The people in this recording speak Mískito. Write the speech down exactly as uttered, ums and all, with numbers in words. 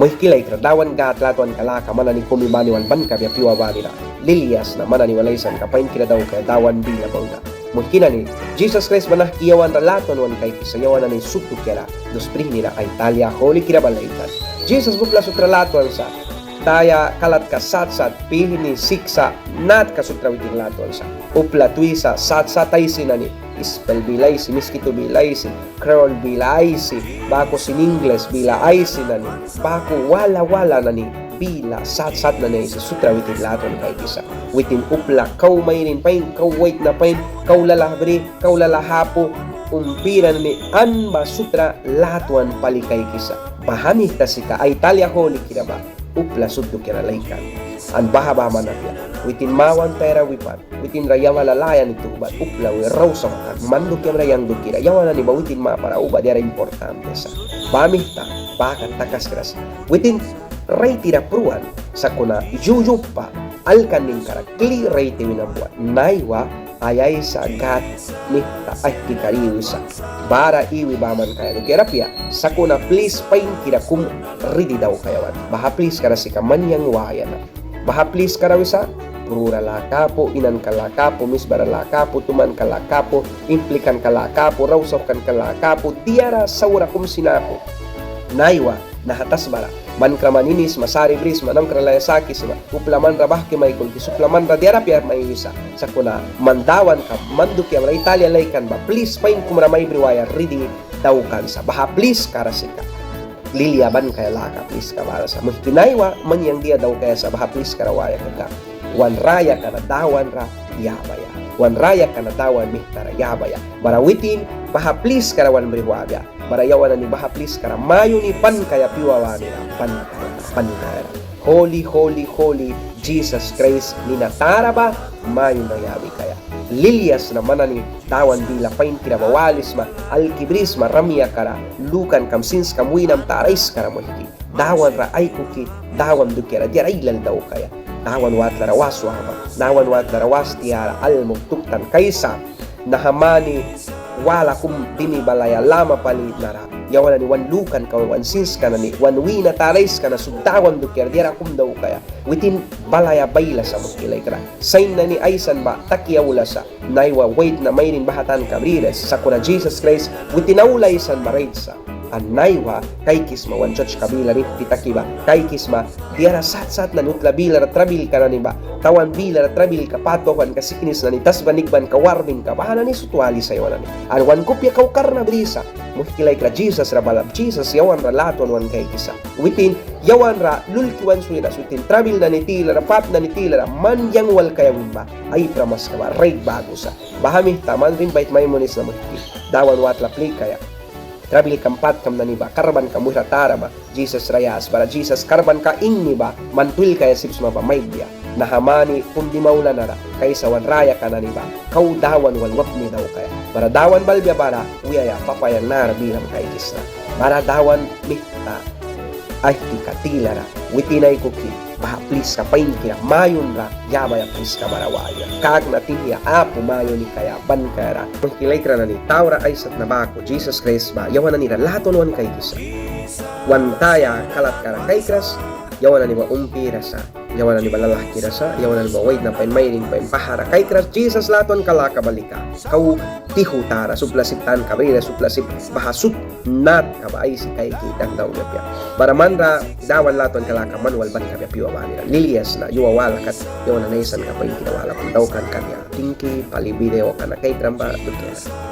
Muihki laikra, Dawan Gâd latwanka laka man nani kumi bani wal ban kabia pyua banira. Lilia sna man nani wal aisanka painkira daukaia Dawan bila bauda. Muihki nani, Jisas Kraist ba nahki yawan ra latwan wan kaikisa, yawan nani sut dukiara dus prihnira ai talia hulikira ba laikan. Jisas ba upla sut ra latwan sa. Taya kalatka sat sat, pihni, siksa, natka sut ra witin latwan sa. Upla twisa sat sat aisi nani, Ispel bila aisi, Miskitu bila aisi, Kreol bila aisi, baku sin Inglis bila aisi nani, baku wala wala nani bila sat sat nani aisi sut ra witin latwan kaikisa. Witin upla kau mairin pain, kau waitna pain, kau lalah bri, kau lalah apu, umpira nani an ba sut ra latwan pali kaikisa. Baha mihta sika ai talia hulikira ba upla sut dukiara laikan. An baha baman apia, witin mawan tayara wipan, witin ra yabala laya ni tuhban, upla wi rau sauhkan, man dukiamra, yang dukira, yawan nani ba witin mapara uba diara importante sa. Baha mihta baha kat takaskras. Witin raitira pruan, sakuna yu yumhpa alkan ninkara kli raiti wina buan. Naiwa ai Aisa Gâd mihta aihkikara iwisa. Bara iwi baman kaia dukiara apia, sakuna plis painkira kum ridi daukaia wan. Baha pliskara sika man yang waia na. Baha pliskara wisa, prura laka apu, inanka laka apu, misbara laka apu, tumanka laka apu, implikanka laka apu, rau sauhkanka laka apu, diara saura kum sin apu. Naiwa naha tasbara man kraman inisma, sari brisma, namkra laya sakisma, upla man ra bahki mai kulkisa, upla man ra diara apia mai wisa. Sakuna man Dawankam, man dukiamra ai talia laikan ba plis pain kumra mai bri waia ridi daukan sa. Baha pliskara sika lilia ban kaia laka pliska bara sa. Muihki, naiwa man yang dia daukaia sa baha pliskara waia kaka? Wan rayaka na Dawan ra yabaia. Wan rayaka na Dawan mihta ra yabaia. Bara witin baha pliskara wan brih wabia. Bara yawan nani baha pliskara mayuni pan kaia pyua banira pan kaia, pan kaia. Huli, huli, huli, Jisas Kraist nina tara ba mayunra yabi kaia. Lilia sna man nani Dawan bila painkira ba walisma, alki brisma, rayakam ra lukankam sinskam winam tara aiskara, muihki. Dawan ra aikuki, Dawan dukiara diara ailal daukaia. Dawan watlara was wahma, Dawan watlara was tiara almuk tuktan kaisa. Naha mani wala kum dimi balaia lama pali nara, yawan nani wan lukanka, wan sinska nani, wan wina tara aiskana sut Dawan dukiara diara kum daukaia. Witin balaia baila sa, muihki laikra. Sain nani aisan ba taki aula sa. Naiwa waitna mairin baha tanka briras, sakuna Jisas Kraist witin aula aisan ba rait sa. An naiwa kaikisma wan sertska bila rihti taki ba, kaikisma diara sat sat nani utla bilara trabilka nani ba, tawan bilara trabilka, pât wauhwanka, siknis nani, tasba nikbanka, warbinka, baha nani sut walisa yawan nani. An wan kupia kau karna brisa, muihki laikra, Jisas ra balap, Jisas yawan ra latwan wan kaikisa. Witin yawan ra lulki wan swiras, witin trabil nani tilara, pât nani tilara man yang wal kaia win ba ai pramiska ba rait baku sa. Baha mihta man ra invait mai munisna, muihki. Dawan watla plikaia. Trabilkam pâtkam nani ba, karbankam wihra tara ba Jisas ra yas, bara Jisas karbanka ingni ba man twilkaia sip sma ba maikbia. Naha mani kum dimi aula nara kaisa wan rayaka nani ba kau Dawan wal wapni daukaia. Bara Dawan balbia bara wiaia, papa yang nara bilam kaikisna. Bara Dawan mihta aihkika tilara witin aikuki baha pliska painkira mayunra yabaia pliska bara waia. Kakna tihia apu mayuni kaia ban kaiara. Muihki laikra nani, taura aisatna baku, Jisas Kraist ba yawan nani ra latwan wan kaikisa. Wan taya kalatkara kaikras, yawan nani ba umpira sa, yawan nani ba lalahkira sa, yawan nani ba waitna pain, mairin pain, bahara kaikras Jisas latwanka laka ba lika kau tihu tara, upla sip tanka briras, upla sip baha sut natka ba aisi kaiki kan daukaia apia. Bara man ra Dawan latwanka laka man wal ban kabia pyua banira. Lilia sna yua wala kat yawan nani aisanka painkira wala kum daukan kabia. Tingki pali videoka na kaikram ba dukiara.